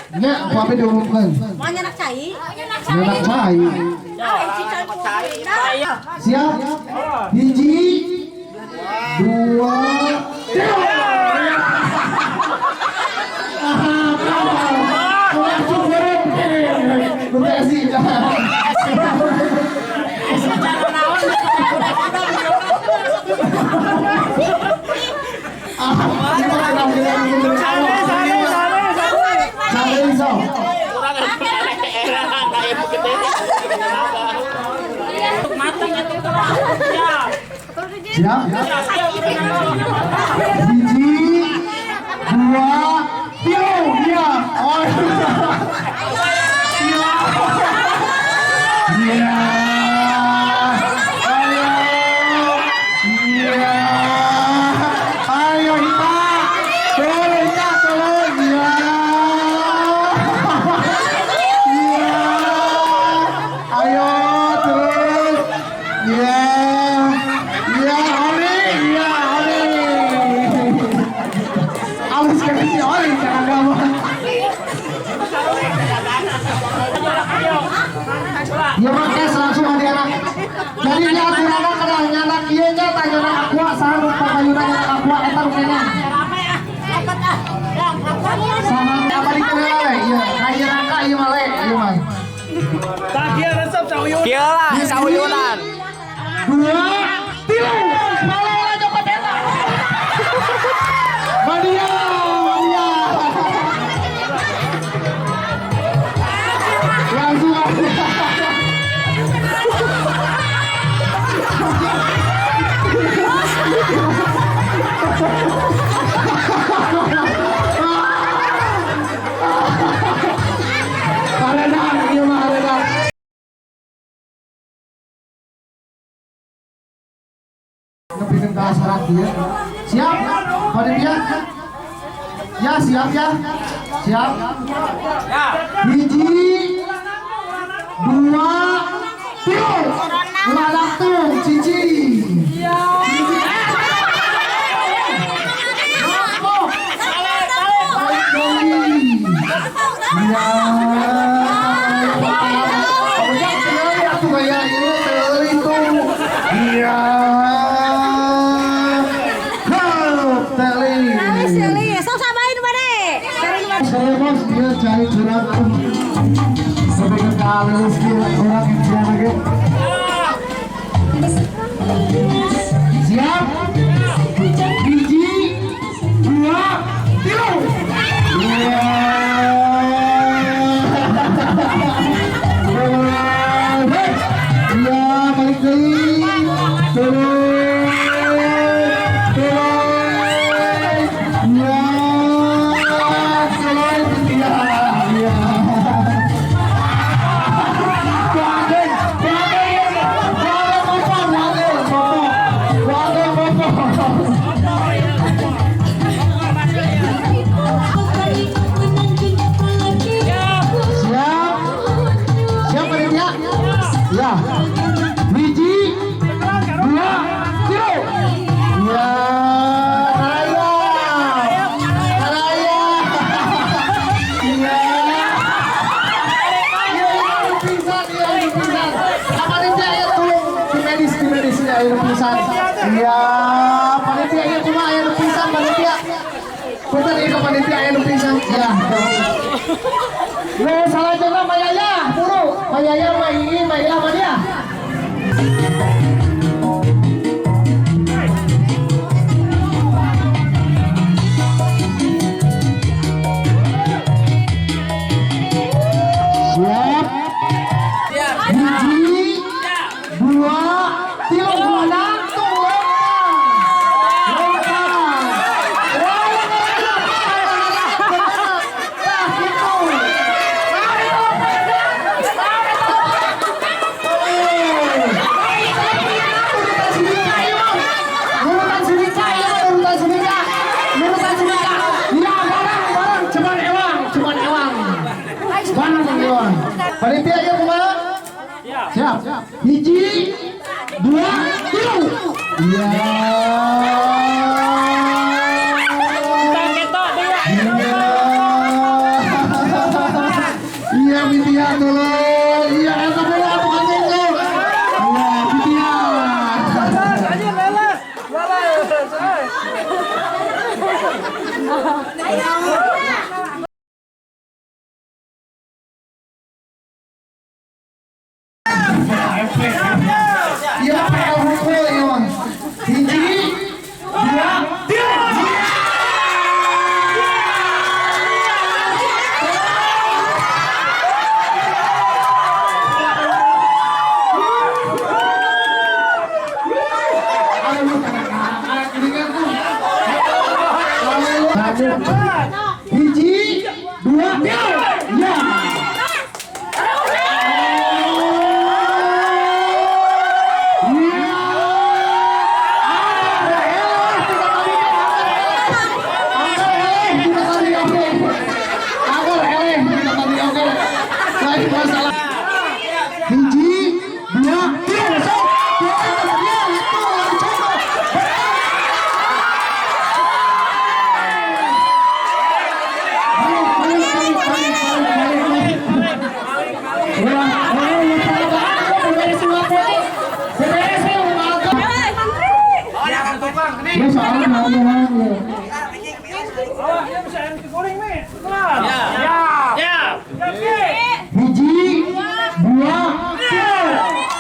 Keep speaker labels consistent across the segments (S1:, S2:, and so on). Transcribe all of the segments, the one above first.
S1: Nya, ku abi diumumkeun.
S2: Mau nyanak cai?
S1: Nyanak cai. Siap? Hiji, dua, tiga. Siap? Hiji, dua, tiga. Iya. Oh. Iya. Iya. Ayo. Iya. Ayo Hita. Tolong Hita, tolong. Iya. Iya. Ayo terus. Iya. Iya, Oli, iya, Oli. Alus kali si Oli, jangan gampang. Ya makes langsung adik anak. Jadi nya aturanna kana nyanak ieu nya tah nyanak aqua saha nu papayuna nyanak aqua eta nu kena. Saha apa dikeun we? Ieu ka raka ieu mah le, ieu mah.
S3: Tah kieu resep sauyunan.
S4: Kieu lah sauyunan.
S1: Dua, tilu. Malah nyokot eta. Madia, Madia. Langsung aja. Haredang, ieu mah haredang. Nepikeun ka asarat ieu. Siap? Panitia? Ya, siap ya. Siap. Hiji, dua, tilu. Ulah langsung, cici. Cici. Ya. Iya. Saya bos dia cari curang sebagai kalau orang yang lagi. Siap? Hiji, dua, tilu. Iya, balik lagi. Turun, turun. Ya, turun. Ya, ya. Wagen, wagen, wagen motor, wagen motor, wagen motor. Siap, siap panitia? Ya. Hiji, dua, tilu. Ya, raya, raya. Ya. Iya, iya, pingsan, iya, pingsan. Panitia ya tolong di medis ya, ayo pingsan. Iya, panitia ya kumaha aya nu pingsan panitia. Punten ieu ka panitia aya nu pingsan. Ya. Nu salajengna Mayaya, buru. Mayaya, Maii, Maya, Madia. Siap. Hiji, dua, tilu. Langsung lompat. Lompat. Cuman ewang, cuman ewang. Barang ewang. Panitia ya kumaha? Siap. Hiji, dua, tilu. Iya. Iya. Iya, PL hukum ieu mah. Hiji, dua, tilu. Hiji, dua, tilu. Ya. Hiji, dua, tilu.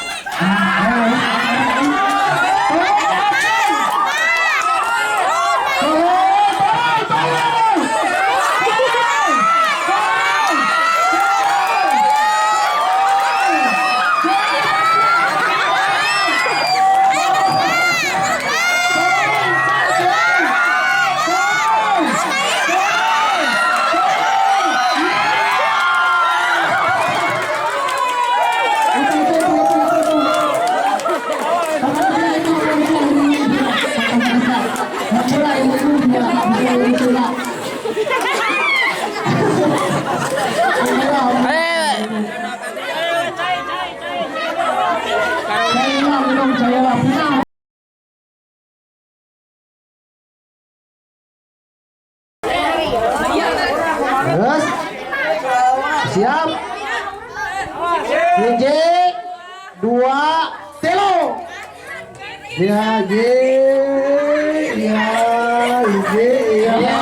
S1: Sok. Hiji, dua, tilu. Terus, siap, hiji, dua, tilu. Ya, G, ya, G, ya.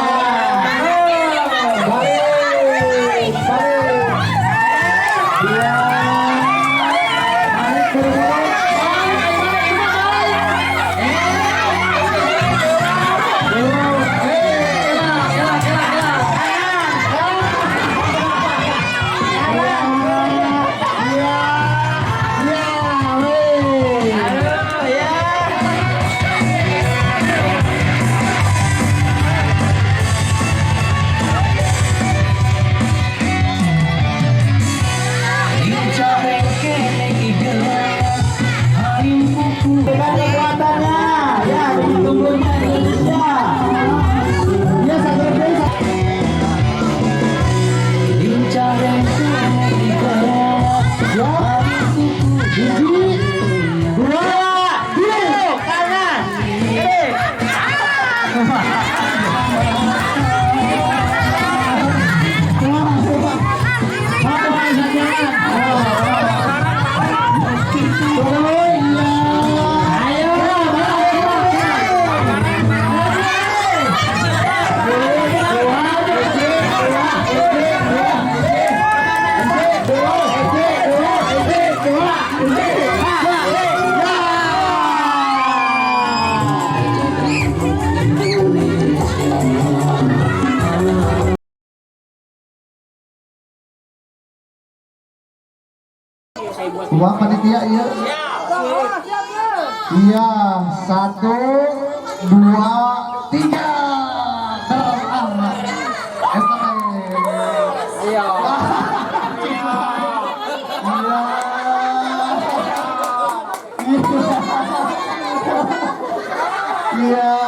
S1: Balik, balik. Ya, balik, balik, balik, balik. Uang panitia iya. Iya, 1, 2, 3. Iya. Iya.